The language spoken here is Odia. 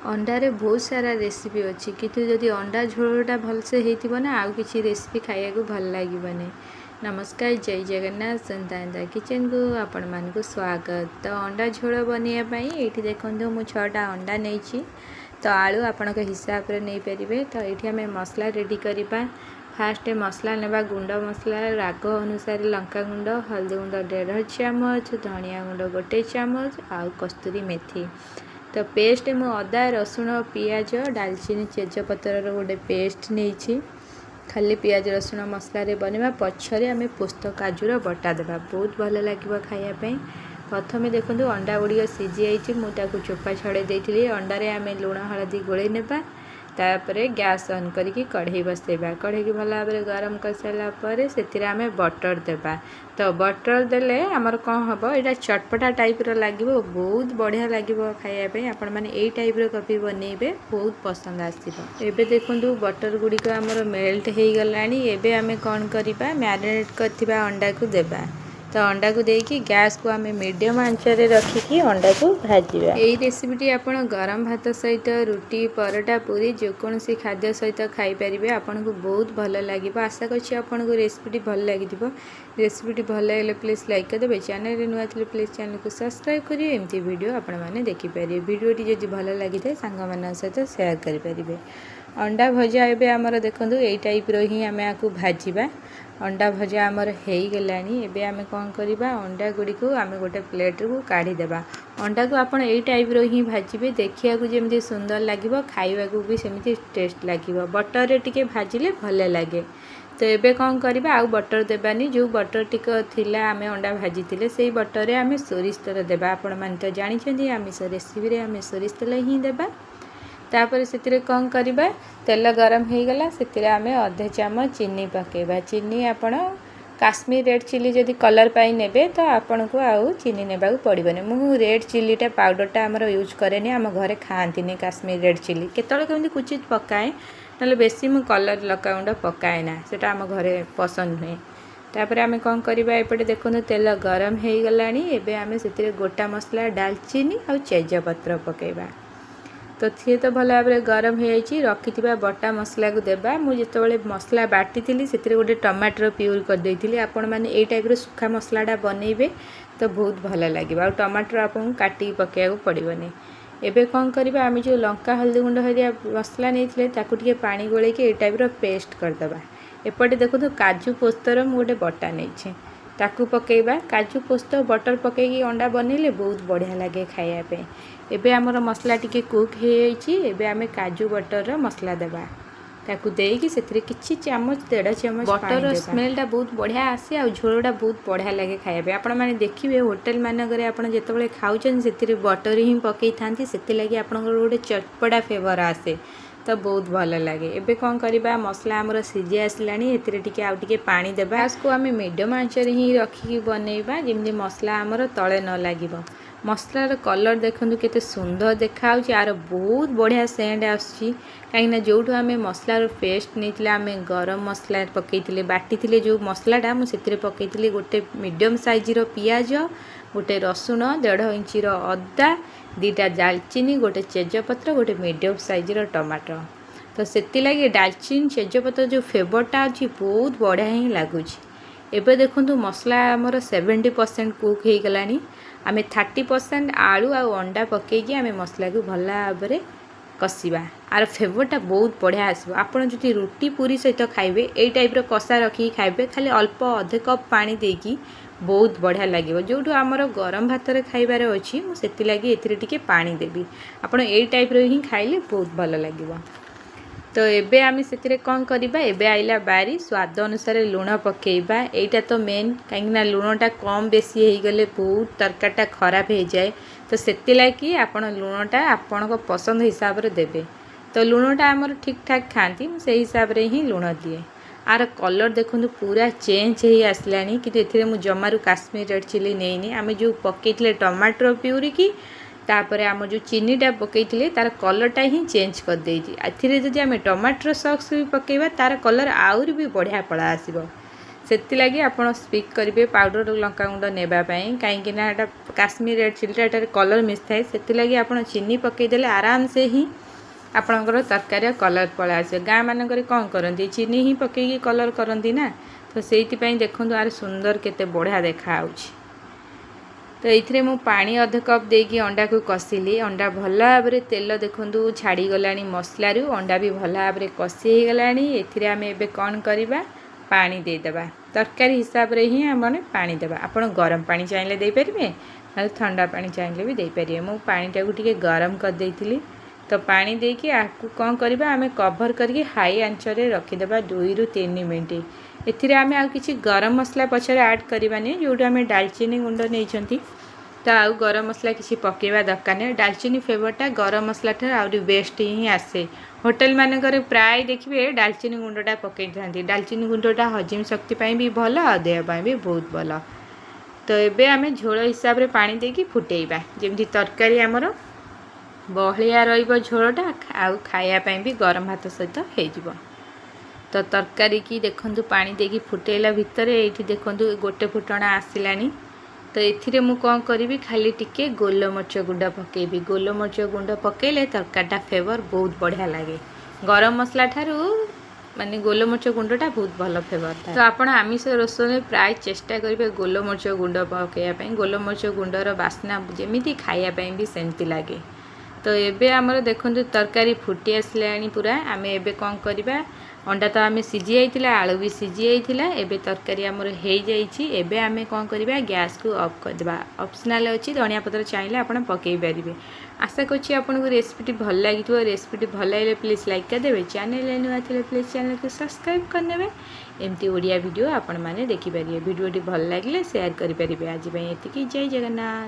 ଅଣ୍ଡାରେ ବହୁତ ସାରା ରେସିପି ଅଛି, କିନ୍ତୁ ଯଦି ଅଣ୍ଡା ଝୋଳଟା ଭଲସେ ହେଇଥିବ ନା, ଆଉ କିଛି ରେସିପି ଖାଇବାକୁ ଭଲ ଲାଗିବନି। ନମସ୍କାର, ଜୟ ଜଗନ୍ନାଥ। ସନ୍ତାନତା କିଚେନକୁ ଆପଣମାନଙ୍କୁ ସ୍ୱାଗତ। ତ ଅଣ୍ଡା ଝୋଳ ବନେଇବା ପାଇଁ ଏଇଠି ଦେଖନ୍ତୁ, ମୁଁ 6ଟା ଅଣ୍ଡା ନେଇଛି। ତ ଆଳୁ ଆପଣଙ୍କ ହିସାବରେ ନେଇପାରିବେ। ତ ଏଇଠି ଆମେ ମସଲା ରେଡ଼ି କରିବା। ଫାଷ୍ଟ ମସଲା ନେବା, ଗୁଣ୍ଡ ମସଲା। ରାଗ ଅନୁସାରେ ଲଙ୍କା ଗୁଣ୍ଡ, ହଳଦୀ ଗୁଣ୍ଡ 1.5 ଚାମଚ, ଧନିଆ ଗୁଣ୍ଡ 1 ଚାମଚ ଆଉ କସ୍ତୁରୀ ମେଥି। ତ ପେଷ୍ଟ ମୁଁ ଅଦା, ରସୁଣ, ପିଆଜ, ଡାଲଚିନି, ତେଜପତ୍ରର ଗୋଟେ ପେଷ୍ଟ ନେଇଛି। ଖାଲି ପିଆଜ ରସୁଣ ମସଲାରେ ବନେଇବା। ପଛରେ ଆମେ ପୋସ୍ତ କାଜୁର ବଟା ଦେବା, ବହୁତ ଭଲ ଲାଗିବ ଖାଇବା ପାଇଁ। ପ୍ରଥମେ ଦେଖନ୍ତୁ, ଅଣ୍ଡା ଗୁଡ଼ିକ ସିଝି ଯାଇଛି। ମୁଁ ତାକୁ ଚୋପା ଛଡ଼େଇ ଦେଇଥିଲି। ଅଣ୍ଡାରେ ଆମେ ଲୁଣ ହଳଦୀ ଗୋଳେଇ ନେବା। ତାପରେ ଗ୍ୟାସ୍ ଅନ୍ କରିକି କଢ଼େଇ ବସେଇବା। କଢ଼େଇକି ଭଲ ଭାବରେ ଗରମ କରିସାରିଲା ପରେ ସେଥିରେ ଆମେ ବଟର୍ ଦେବା। ତ ବଟର୍ ଦେଲେ ଆମର କ'ଣ ହେବ? ଏଇଟା ଚଟପଟା ଟାଇପ୍ର ଲାଗିବ, ବହୁତ ବଢ଼ିଆ ଲାଗିବ ଖାଇବା ପାଇଁ। ଆପଣମାନେ ଏଇ ଟାଇପ୍ର କଫି ବନେଇବେ, ବହୁତ ପସନ୍ଦ ଆସିବ। ଏବେ ଦେଖନ୍ତୁ, ବଟର୍ ଗୁଡ଼ିକ ଆମର ମେଲ୍ଟ ହେଇଗଲାଣି। ଏବେ ଆମେ କ'ଣ କରିବା? ମ୍ୟାରିନେଟ୍ କରିଥିବା ଅଣ୍ଡାକୁ ଦେବା। ତ ଅଣ୍ଡାକୁ ଦେଇକି ଗ୍ୟାସ୍କୁ ଆମେ ମିଡ଼ିୟମ୍ ଆଞ୍ଚରେ ରଖିକି ଅଣ୍ଡାକୁ ଭାଜିବା। ଏଇ ରେସିପିଟି ଆପଣ ଗରମ ଭାତ ସହିତ, ରୁଟି, ପରଟା, ପୁରୀ, ଯେକୌଣସି ଖାଦ୍ୟ ସହିତ ଖାଇପାରିବେ। ଆପଣଙ୍କୁ ବହୁତ ଭଲ ଲାଗିବ। ଆଶା କରୁଛି ଆପଣଙ୍କୁ ରେସିପିଟି ଭଲ ଲାଗିଥିବ। ରେସିପିଟି ଭଲ ଲାଗିଲେ ପ୍ଲିଜ୍ ଲାଇକ୍ କରିଦେବେ। ଚ୍ୟାନେଲରେ ନୂଆ ଥିଲେ ପ୍ଲିଜ୍ ଚ୍ୟାନେଲକୁ ସବସ୍କ୍ରାଇବ୍ କରିବେ। ଏମିତି ଭିଡ଼ିଓ ଆପଣମାନେ ଦେଖିପାରିବେ। ଭିଡ଼ିଓଟି ଯଦି ଭଲ ଲାଗିଥାଏ, ସାଙ୍ଗମାନଙ୍କ ସହିତ ସେୟାର କରିପାରିବେ। ଅଣ୍ଡା ଭଜା ଏବେ ଆମର ଦେଖନ୍ତୁ, ଏଇ ଟାଇପ୍ର ହିଁ ଆମେ ଆକୁ ଭାଜିବା। ଅଣ୍ଡା ଭଜା ଆମର ହେଇଗଲାଣି। ଏବେ ଆମେ କ'ଣ କରିବା? ଅଣ୍ଡା ଗୁଡ଼ିକୁ ଆମେ ଗୋଟେ ପ୍ଲେଟ୍କୁ କାଢ଼ିଦେବା। ଅଣ୍ଡାକୁ ଆପଣ ଏଇ ଟାଇପ୍ର ହିଁ ଭାଜିବେ। ଦେଖିବାକୁ ଯେମିତି ସୁନ୍ଦର ଲାଗିବ, ଖାଇବାକୁ ବି ସେମିତି ଟେଷ୍ଟ ଲାଗିବ। ବଟରରେ ଟିକେ ଭାଜିଲେ ଭଲ ଲାଗେ। ତ ଏବେ କ'ଣ କରିବା? ଆଉ ବଟର୍ ଦେବାନି। ଯେଉଁ ବଟର୍ ଟିକେ ଥିଲା, ଆମେ ଅଣ୍ଡା ଭାଜିଥିଲେ, ସେଇ ବଟର୍ରେ ଆମେ ସୋରିଷ ତେଲ ଦେବା। ଆପଣମାନେ ତ ଜାଣିଛନ୍ତି, ଆମିଷ ରେସିପିରେ ଆମେ ସୋରିଷ ତେଲ ହିଁ ଦେବା। ତାପରେ ସେଥିରେ କ'ଣ କରିବା? ତେଲ ଗରମ ହେଇଗଲା, ସେଥିରେ ଆମେ ଅଧେ ଚାମଚ ଚିନି ପକାଇବା। ଚିନି ଆପଣ କାଶ୍ମୀର ରେଡ଼୍ ଚିଲି ଯଦି କଲର୍ ପାଇଁ ନେବେ, ତ ଆପଣଙ୍କୁ ଆଉ ଚିନି ନେବାକୁ ପଡ଼ିବନି। ମୁଁ ରେଡ଼୍ ଚିଲିଟା ପାଉଡ଼ରଟା ଆମର ୟୁଜ୍ କରେନି, ଆମ ଘରେ ଖାଆନ୍ତିନି। କାଶ୍ମୀର ରେଡ଼୍ ଚିଲି କେତେବେଳେ କେମିତି କୁଚିତ ପକାଏ, ନହେଲେ ବେଶୀ ମୁଁ କଲର୍ ଲଙ୍କାଗୁଣ୍ଡ ପକାଏ ନା, ସେଇଟା ଆମ ଘରେ ପସନ୍ଦ ନୁହେଁ। ତାପରେ ଆମେ କ'ଣ କରିବା? ଏପଟେ ଦେଖନ୍ତୁ, ତେଲ ଗରମ ହେଇଗଲାଣି। ଏବେ ଆମେ ସେଥିରେ ଗୋଟା ମସଲା, ଡାଲଚିନି ଆଉ ତେଜପତ୍ର ପକାଇବା। ତ ସିଏ ତ ଭଲ ଭାବରେ ଗରମ ହେଇଯାଇଛି। ରଖିଥିବା ବଟା ମସଲାକୁ ଦେବା। ମୁଁ ଯେତେବେଳେ ମସଲା ବାଟିଥିଲି, ସେଥିରେ ଗୋଟେ ଟମାଟର ପ୍ୟୁରି କରିଦେଇଥିଲି। ଆପଣମାନେ ଏଇ ଟାଇପ୍ର ଶୁଖା ମସଲାଟା ବନେଇବେ ତ ବହୁତ ଭଲ ଲାଗିବ, ଆଉ ଟମାଟର ଆପଣଙ୍କୁ କାଟିକି ପକାଇବାକୁ ପଡ଼ିବନି। ଏବେ କ'ଣ କରିବା? ଆମେ ଯେଉଁ ଲଙ୍କା, ହଳଦୀ ଗୁଣ୍ଡ ହେରିଆ ମସଲା ନେଇଥିଲେ, ତାକୁ ଟିକେ ପାଣି ଗୋଳେଇକି ଏଇ ଟାଇପ୍ର ପେଷ୍ଟ କରିଦେବା। ଏପଟେ ଦେଖନ୍ତୁ, କାଜୁ ପୋସ୍ତର ମୁଁ ଗୋଟେ ବଟା ନେଇଛି, ତାକୁ ପକାଇବା। କାଜୁ ପୋସ୍ତ ବଟର୍ ପକାଇକି ଅଣ୍ଡା ବନେଇଲେ ବହୁତ ବଢ଼ିଆ ଲାଗେ ଖାଇବା ପାଇଁ। ଏବେ ଆମର ମସଲା ଟିକେ କୁକ୍ ହେଇଯାଇଛି। ଏବେ ଆମେ କାଜୁ ବଟର୍ର ମସଲା ଦେବା। ତାକୁ ଦେଇକି ସେଥିରେ କିଛି ଚାମଚ, 1.5 ଚାମଚ ବଟର୍ର ସ୍ମେଲଟା ବହୁତ ବଢ଼ିଆ ଆସେ ଆଉ ଝୋଳଟା ବହୁତ ବଢ଼ିଆ ଲାଗେ ଖାଇବା ପାଇଁ। ଆପଣମାନେ ଦେଖିବେ, ହୋଟେଲ ମାନଙ୍କରେ ଆପଣ ଯେତେବେଳେ ଖାଉଛନ୍ତି, ସେଥିରେ ବଟର୍ ହିଁ ପକାଇଥାନ୍ତି। ସେଥିଲାଗି ଆପଣଙ୍କର ଗୋଟେ ଚଟପଟା ଫ୍ଲେଭର୍ ଆସେ, ତ ବହୁତ ଭଲ ଲାଗେ। ଏବେ କ'ଣ କରିବା? ମସଲା ଆମର ସିଝି ଆସିଲାଣି। ଏଥିରେ ଟିକେ ଆଉ ଟିକେ ପାଣି ଦେବା। ଗ୍ୟାସ୍କୁ ଆମେ ମିଡ଼ିୟମ୍ ଆଞ୍ଚରେ ହିଁ ରଖିକି ବନେଇବା, ଯେମିତି ମସଲା ଆମର ତଳେ ନ ଲାଗିବ। ମସଲାର କଲର୍ ଦେଖନ୍ତୁ, କେତେ ସୁନ୍ଦର ଦେଖାହେଉଛି। ଆର ବହୁତ ବଢ଼ିଆ ସେଣ୍ଟ ଆସୁଛି, କାହିଁକିନା ଯେଉଁଠୁ ଆମେ ମସଲାର ପେଷ୍ଟ ନେଇଥିଲେ, ଆମେ ଗରମ ମସଲା ପକାଇଥିଲେ, ବାଟିଥିଲେ ଯେଉଁ ମସଲାଟା, ମୁଁ ସେଥିରେ ପକାଇଥିଲି ଗୋଟେ ମିଡ଼ିୟମ୍ ସାଇଜ୍ର ପିଆଜ, ଗୋଟେ ରସୁଣ, 1.5 ଇଞ୍ଚର ଅଦା, 2ଟା ଡାଲଚିନି, ଗୋଟେ ତେଜପତ୍ର, ଗୋଟେ ମିଡ଼ିୟମ୍ ସାଇଜ୍ର ଟମାଟୋ। ତ ସେଥିଲାଗି ଡାଲଚିନି, ତେଜପତ୍ର ଯେଉଁ ଫ୍ଲେଭରଟା ଅଛି, ବହୁତ ବଢ଼ିଆ ହିଁ ଲାଗୁଛି। ଏବେ ଦେଖନ୍ତୁ, ମସଲା ଆମର 70% କୁକ୍ ହେଇଗଲାଣି। ଆମେ 30% ଆଳୁ ଆଉ ଅଣ୍ଡା ପକାଇକି ଆମେ ମସଲାକୁ ଭଲ ଭାବରେ କଷିବା। ଆର ଫ୍ଲେଭରଟା ବହୁତ ବଢ଼ିଆ ଆସିବ। ଆପଣ ଯଦି ରୁଟି ପୁରୀ ସହିତ ଖାଇବେ, ଏଇ ଟାଇପ୍ର କଷା ରଖିକି ଖାଇବେ, ଖାଲି ଅଳ୍ପ ଅଧେ କପ୍ ପାଣି ଦେଇକି, ବହୁତ ବଢ଼ିଆ ଲାଗିବ। ଯେଉଁଠୁ ଆମର ଗରମ ଭାତରେ ଖାଇବାର ଅଛି, ମୁଁ ସେଥିଲାଗି ଏଥିରେ ଟିକେ ପାଣି ଦେବି। ଆପଣ ଏଇ ଟାଇପ୍ର ହିଁ ଖାଇଲେ ବହୁତ ଭଲ ଲାଗିବ। ତ ଏବେ ଆମେ ସେଥିରେ କ'ଣ କରିବା? ଏବେ ଆଇଲା ବାରି, ସ୍ୱାଦ ଅନୁସାରେ ଲୁଣ ପକାଇବା। ଏଇଟା ତ ମେନ୍, କାହିଁକିନା ଲୁଣଟା କମ୍ ବେଶୀ ହେଇଗଲେ ବହୁତ ତରକାରୀଟା ଖରାପ ହେଇଯାଏ। ତ ସେଥିଲାଗି ଆପଣ ଲୁଣଟା ଆପଣଙ୍କ ପସନ୍ଦ ହିସାବରେ ଦେବେ। ତ ଲୁଣଟା ଆମର ଠିକ୍ ଠାକ୍ ଖାଆନ୍ତି, ମୁଁ ସେଇ ହିସାବରେ ହିଁ ଲୁଣ ଦିଏ। ଆର କଲର୍ ଦେଖନ୍ତୁ, ପୁରା ଚେଞ୍ଜ ହେଇ ଆସିଲାଣି। କିନ୍ତୁ ଏଥିରେ ମୁଁ ଜମାରୁ କାଶ୍ମୀର ରେଡ଼୍ ଚିଲି ନେଇନି। ଆମେ ଯେଉଁ ପକାଇଥିଲେ ଟମାଟର ପ୍ୟୁରିକି, ତାପରେ ଆମ ଯେଉଁ ଚିନିଟା ପକାଇଥିଲେ, ତାର କଲର୍ଟା ହିଁ ଚେଞ୍ଜ କରିଦେଇଛି। ଏଥିରେ ଯଦି ଆମେ ଟମାଟୋ ସକ୍ସ ବି ପକାଇବା, ତାର କଲର୍ ଆହୁରି ବି ବଢ଼ିଆ ପଳା ଆସିବ। ସେଥିଲାଗି ଆପଣ ସ୍କିପ୍ କରିବେ ପାଉଡ଼ର ଲଙ୍କାଗୁଣ୍ଡ ନେବା ପାଇଁ, କାହିଁକିନା ଏଇଟା କାଶ୍ମୀର ରେଡ଼୍ ଚିଲିଟା, ଏଟାରେ କଲର୍ ମିଶିଥାଏ। ସେଥିଲାଗି ଆପଣ ଚିନି ପକାଇଦେଲେ ଆରାମସେ ହିଁ ଆପଣଙ୍କର ତରକାରୀର କଲର୍ ପଳେଇ ଆସିବ। ଗାଁ ମାନଙ୍କରେ କ'ଣ କରନ୍ତି? ଚିନି ହିଁ ପକାଇକି କଲର୍ କରନ୍ତି ନା। ତ ସେଇଥିପାଇଁ ଦେଖନ୍ତୁ, ଆର ସୁନ୍ଦର କେତେ ବଢ଼ିଆ ଦେଖାହେଉଛି। ତ ଏଇଥିରେ ମୁଁ ପାଣି 1/2 କପ୍ ଦେଇକି ଅଣ୍ଡାକୁ କଷିଲି। ଅଣ୍ଡା ଭଲ ଭାବରେ ତେଲ ଦେଖନ୍ତୁ ଛାଡ଼ିଗଲାଣି ମସଲାରୁ, ଅଣ୍ଡା ବି ଭଲ ଭାବରେ କଷି ହେଇଗଲାଣି। ଏଥିରେ ଆମେ ଏବେ କ'ଣ କରିବା? ପାଣି ଦେଇଦେବା। ତରକାରୀ ହିସାବରେ ହିଁ ଆମେ ପାଣି ଦେବା। ଆପଣ ଗରମ ପାଣି ଚାହିଁଲେ ଦେଇପାରିବେ, ନହେଲେ ଥଣ୍ଡା ପାଣି ଚାହିଁଲେ ବି ଦେଇପାରିବେ। ମୁଁ ପାଣିଟାକୁ ଟିକେ ଗରମ କରିଦେଇଥିଲି। ତ ପାଣି ଦେଇକି ଆକୁ କ'ଣ କରିବା? ଆମେ କଭର୍ କରିକି ହାଇ ଆଞ୍ଚରେ ରଖିଦେବା 2ରୁ 3 ମିନିଟ୍। ଏଥିରେ ଆମେ ଆଉ କିଛି ଗରମ ମସଲା ପଛରେ ଆଡ଼୍ କରିବାନି। ଯେଉଁଠୁ ଆମେ ଡାଲଚିନି ଗୁଣ୍ଡ ନେଇଛନ୍ତି, ତ ଆଉ ଗରମ ମସଲା କିଛି ପକାଇବା ଦରକାର ନାହିଁ। ଡାଲଚିନି ଫ୍ଲେଭରଟା ଗରମ ମସଲା ଠାରୁ ଆହୁରି ବେଷ୍ଟ ହିଁ ଆସେ। ହୋଟେଲ ମାନଙ୍କରେ ପ୍ରାୟ ଦେଖିବେ ଡାଲଚିନି ଗୁଣ୍ଡଟା ପକାଇଥାନ୍ତି। ଡାଲଚିନି ଗୁଣ୍ଡଟା ହଜମ ଶକ୍ତି ପାଇଁ ବି ଭଲ ଆଉ ଦେହ ପାଇଁ ବି ବହୁତ ଭଲ। ତ ଏବେ ଆମେ ଝୋଳ ହିସାବରେ ପାଣି ଦେଇକି ଫୁଟେଇବା, ଯେମିତି ତରକାରୀ ଆମର ବହଳିଆ ରହିବ ଝୋଳଟା, ଆଉ ଖାଇବା ପାଇଁ ବି ଗରମ ଭାତ ସହିତ ହେଇଯିବ। ତ ତରକାରୀକି ଦେଖନ୍ତୁ, ପାଣି ଦେଇକି ଫୁଟେଇଲା ଭିତରେ ଏଇଠି ଦେଖନ୍ତୁ ଗୋଟେ ଫୁଟଣ ଆସିଲାଣି। ତ ଏଥିରେ ମୁଁ କ'ଣ କରିବି? ଖାଲି ଟିକେ ଗୋଲମରିଚ ଗୁଣ୍ଡ ପକାଇବି। ଗୋଲମରିଚ ଗୁଣ୍ଡ ପକାଇଲେ ତରକାରୀଟା ଫ୍ଲେଭର ବହୁତ ବଢ଼ିଆ ଲାଗେ। ଗରମ ମସଲା ଠାରୁ ମାନେ ଗୋଲମରିଚ ଗୁଣ୍ଡଟା ବହୁତ ଭଲ ଫ୍ଲେଭର ଥାଏ। ତ ଆପଣ ଆମିଷ ରୋଷେଇରେ ପ୍ରାୟ ଚେଷ୍ଟା କରିବେ ଗୋଲମରିଚ ଗୁଣ୍ଡ ପକାଇବା ପାଇଁ। ଗୋଲମରିଚ ଗୁଣ୍ଡର ବାସ୍ନା ଯେମିତି, ଖାଇବା ପାଇଁ ବି ସେମିତି ଲାଗେ। ତ ଏବେ ଆମର ଦେଖନ୍ତୁ ତରକାରୀ ଫୁଟି ଆସିଲାଣି ପୁରା। ଆମେ ଏବେ କ'ଣ କରିବା? ଅଣ୍ଡା ତ ଆମେ ସିଝି ଯାଇଥିଲା, ଆଳୁ ବି ସିଝି ଯାଇଥିଲା। ଏବେ ତରକାରୀ ଆମର ହେଇଯାଇଛି। ଏବେ ଆମେ କ'ଣ କରିବା? ଗ୍ୟାସ୍କୁ ଅଫ୍ କରିଦେବା। ଅପସନାଲ୍ ଅଛି, ଧନିଆ ପତ୍ର ଚାହିଁଲେ ଆପଣ ପକାଇ ପାରିବେ। ଆଶା କରୁଛି ଆପଣଙ୍କୁ ରେସିପିଟି ଭଲ ଲାଗିଥିବ। ରେସିପିଟି ଭଲ ଲାଗିଲେ ପ୍ଲିଜ୍ ଲାଇକ୍ କରିଦେବେ। ଚ୍ୟାନେଲରେ ନୂଆ ଥିଲେ ପ୍ଲିଜ୍ ଚ୍ୟାନେଲକୁ ସବସ୍କ୍ରାଇବ୍ କରିନେବେ। ଏମିତି ଓଡ଼ିଆ ଭିଡ଼ିଓ ଆପଣମାନେ ଦେଖିପାରିବେ। ଭିଡ଼ିଓଟି ଭଲ ଲାଗିଲେ ସେୟାର କରିପାରିବେ। ଆଜି ପାଇଁ ଏତିକି। ଜୟ ଜଗନ୍ନାଥ।